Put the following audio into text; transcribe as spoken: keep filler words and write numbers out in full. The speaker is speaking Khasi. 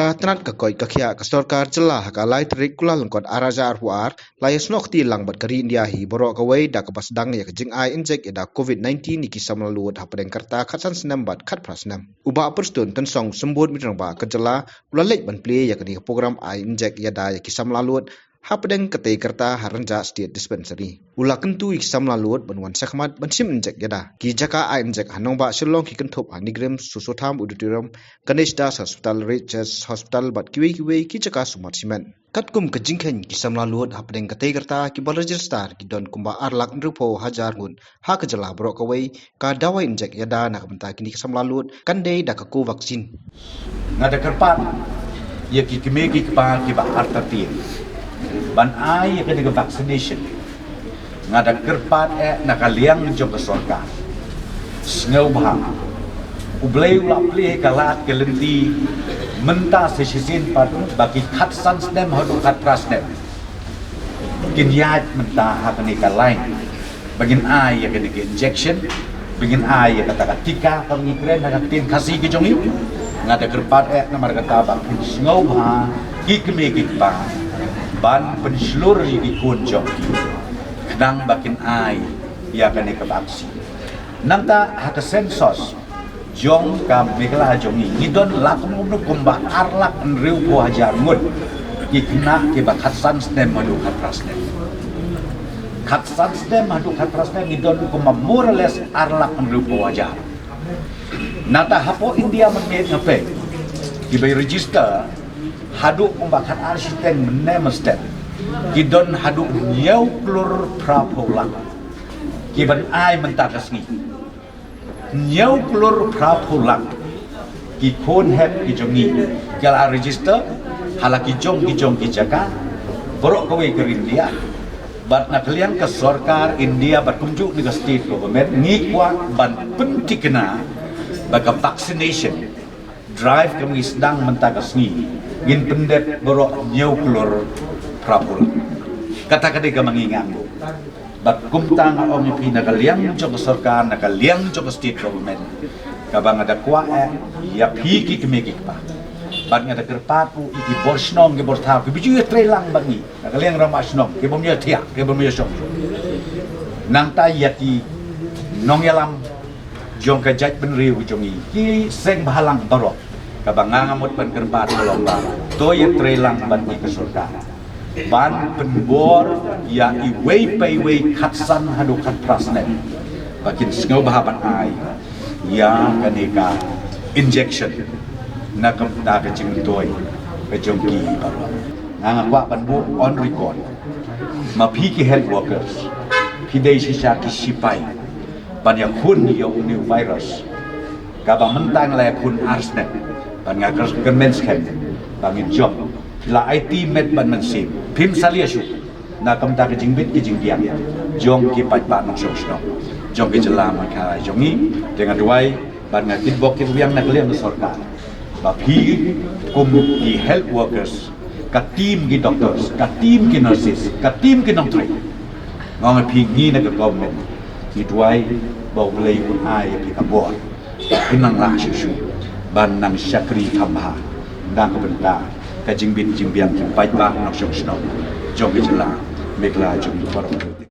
Ka tnat ka koit ka khiah ka sorkar jylla ha ka lai tarik Kyllalyngkot ar hajar arphew ar la ïasnoh kti lang bad ka ri India hi baroh kawei da kaba sdang ïa ka jingai injek ïa da COVID nineteen ïa ki samla lud hapdeng ka rta khatsan snem bad khatphra snem. U Bah Prestone Tynsong, Symbud Myntri Rangbah ka jylla, u la leit ban plie ïa kane ka program ai injek ïa da ïa ki samla lud hapdeng katei ka rta ha Rynjah State Dispensary. U la kyntu ïa ki samla lud ban wan shakhmat ban shim injek ïa da. Ki jaka ai injek ha nongbah Shillong ki kynthup ha NEIGRIHMS, Soso Tham Auditorium, Ganesh Das Hospital, Regis Hospital bad kiwei kiwei ki jaka sumar shimet. Katkum ka jingkheiñ, ki samla lud hapdeng katei ka rta kiba register ki don kumba ar lak hynriewphew hajar ngut ha ka jylla baroh kawei. Ka dawai injek ïa da na ka bynta kine ki samla lud kan dei da ka Covaxin. Nga da kyrpad ïa ki kmie ki kpa kiba artatien ban ai ïa kane ka vaccination. Nga da kyrpad eh na ka liang jong ka sorkar, sngewbha, U Blei u la plie ka lad ka lynti mynta sa shisien pat ba ki khatsan snem haduh khatphra snem kin ïaid mynta ha kane ka lain ba ngin ai ïa kane ka injection, ba ngin ai ïa kata ka tika kaba ngi kren ha ka ktien Khasi ka jong ngi. Nga da kyrpad eh namar kata ba phin sngewbha ki kmie ki kpa ban pynshlur ïa ki khun jong ki khnang ba kin ai ïa kane ka vaccine. Nangta ha ka census jong ka Meghalaya jong ngi, ngi don la kumno kumno kumba ar lak hynriewphew hajar ngut ki khynnah kiba khatsan snem haduh khatphra snem. Khatsan snem haduh khatphra snem ngi don kumba more or less ar lak hynriewphew hajar. Nangta hapoh India mynmiet nga peit kiba register haduh kumba khatar shiteng mynne mynstep ki don haduh hynñiew klur phraphew lak kiban ai mynta ka sngi. Hynñiew klur phraphew lak ki khun hep ki jong ngi ki la register ha la ki jong ki jong ki jaka baroh kawei ka ri India. Bad na ka liang ka sorkar India bad kumjuh na ka state government ngi kwah ban pynthikna ba ka vaccination drive kaba ngi sdang mynta ka sngi ngin pyndep baroh hynñiew klur phraphew lak. Kata ka dei kaba ngi ngam buh. Bad kumta nga ong ïa phi na ka liang jong ka sorkar, na ka liang jong ka state government, kaba nga da kwah eh ïa phi ki kmie ki kpa. Bad nga da kyrpad ruh ïa ki bor shnong ki bor thaw kiba ju ïatreilang bad ngi na ka liang rangbah shnong, ki bym ïathiah, ki bym ïashong. Nangta ïa ki nongïalam jong ka jaitbynriew jong ngi, ki seng bhalang baroh, kaba nga nga mut ban kyrpad ka long ba to ïatreilang bad ngi ka sorkar ban pynbor ïa iwei pa iwei khatsan haduh khatphra snem ba kin sngewbha ban ai ïa kane ka injection na ka bynta ka jingmyntoi ka jong ki baroh. Nga nga kwah ban buh on record, ma phi ki health workers, phi dei shisha ki sipai ban ïakhun ïa une u virus. Kaba mynta ngi la ïakhun ar snem, bad nga kyrmen skhem ba ngin jop. Phi la aiti met bad mynsiem, phim salia shuh na ka bynta ka jingbit ka jingbiang jong ki paidbah nongshong shnong jong ka jylla Meghalaya jong ngi. Te nga duwai bad nga kitbok kitrwiang na ka liang ka sorkar ba phi kum ki health workers, ka team ki doctors, ka team ki nurses, ka team ki nongtrei, nga ong ïa phi, ngi na ka government ngi duwai ba U Blei un ai ïa phi ka bor ba phin nang lah shuh shuh ban nang shakri kham bha na ka bynta ka jingbit jingbiang ki paidbah nongshong shnong jong ka jylla Meghalaya jong ngi baroh.